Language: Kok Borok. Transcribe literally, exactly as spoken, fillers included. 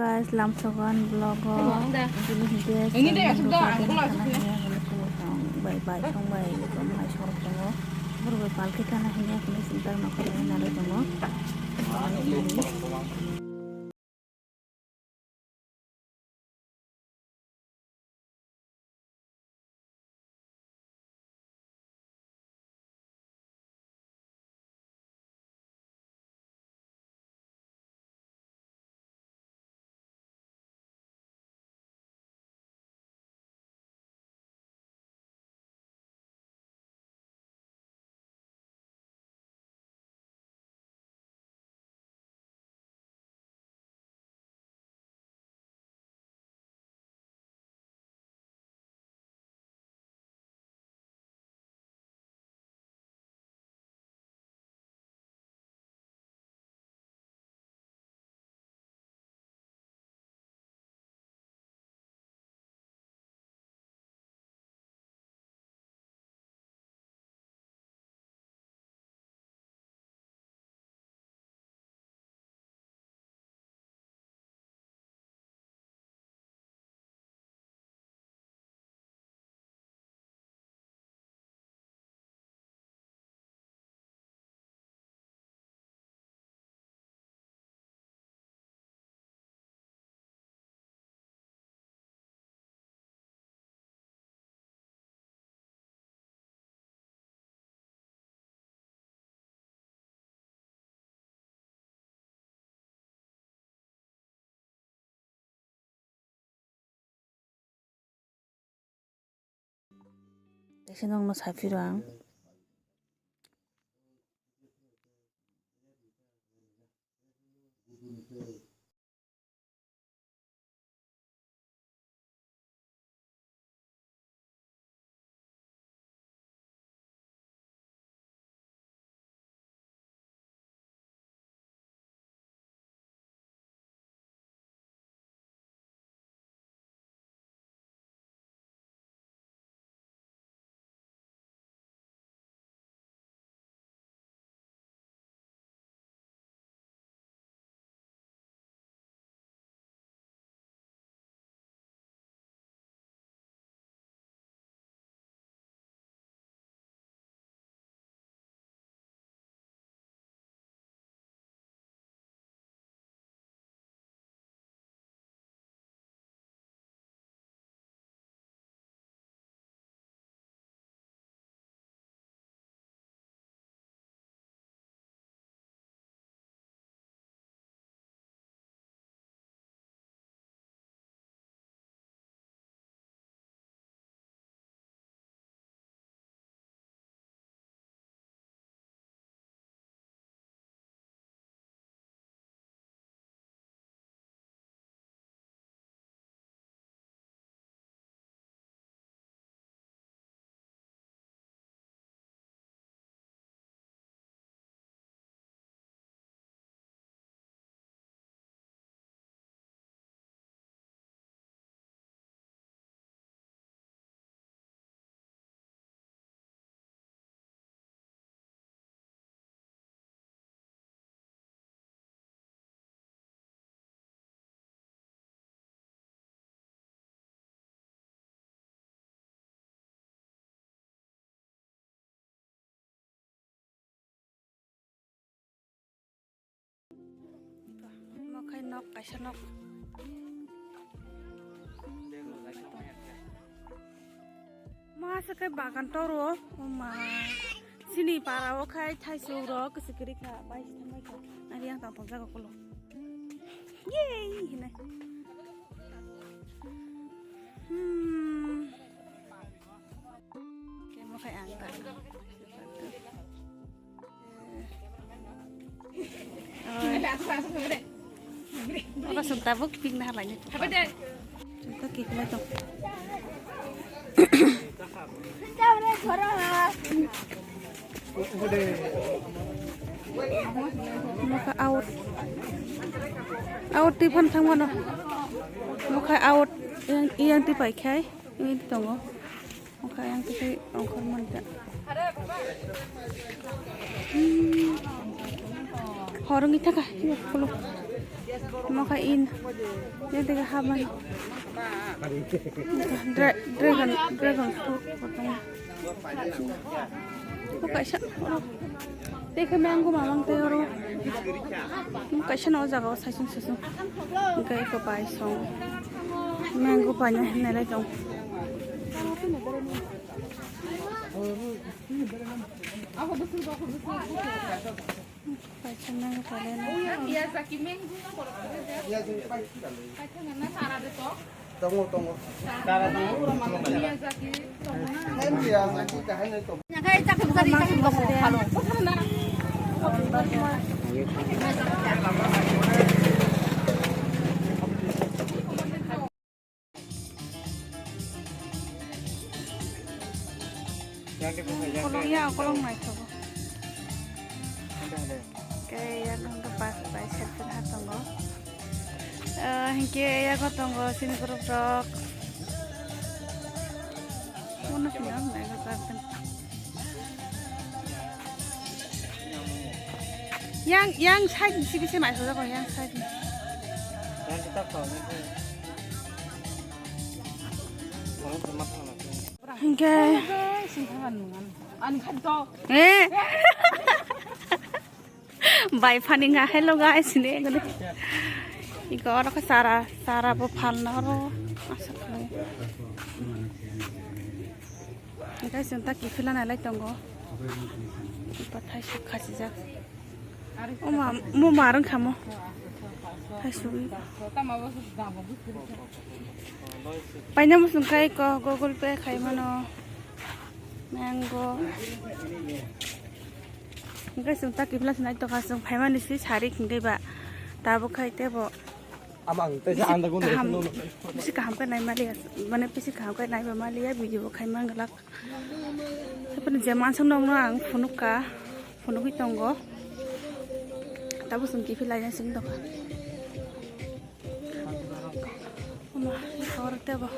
Guys, lamsogan vlog o. Ini deh, sudah, aku langsung. Bai bai song bai, bai sorok tongo. Buru bai palki thana hini aku ni sinta ma koro nalo tongo. Teisa nokno saphiro ang. Mo khai nok kaisa nok. Ma se khai bagan toro, o ma. Sini para o khai thaisuk rok kwchwk kwrwi kha, bai se thanglai kha. Ari ang tong tong jaga kolo. Yay hinai. Hmm. Kemo khai ang ta. Oi. Aba sung tabuk pik na halai ni. Sung ta kik lai tong. Nokha out. Out twi phan thang mano. Nokha out yang, yang twi pai khai. Ini tongo. Oka yang twi ongkhor manta. Hmm. Horong itha ka, iya, kulo. Mokha in. Yang tega haban. Dra-, dragon, dragon fruit. Bo kaisa oro. Tei khe mango mamang tei oro. Bo kaisa no o jaga o saisung saisung. Hingke eko pai song. Mango paina hinwi lai tong. Paisa mango palai na. Tongo, tongo. Miyazaki tongo na? Miyazaki kahai nai tongo. Kolong ya, kolong naithogo. Kei ya, kolong to pas bai set set ha tongo. Eh, hingke ya ko tongo sini group rok. Mono sini ang nai ko garden. Yang, yang side ni sini sini mai soja ko yang side ni. Hingke. Eh. Bai phaninga hello guys ni gani. Iko oro khe chara, chara bo phalna oro. Asa khlai. Guys, chwng ta kiphila nai lai tongo. Bathai sok khachijak. Oma, mo marwng khamo. Hai sugwi. Paina musung khai ko Google Pay khai mano. Mango. Hingke chwng ta kiphila se naitokha chwng phaimani se sari hingke ba. Tabuk khai tebo. Ama ang tei sa anda gun kaham, bisi kaham khe nai maliya, mane bisi kaham khe nai ba maliya, video bo khai man glak. Haphano je mansang nokno ang phunukha, phunugwi tongo. Tabuk chwng kiphilai na sing tongkha. Ama, oro tebo.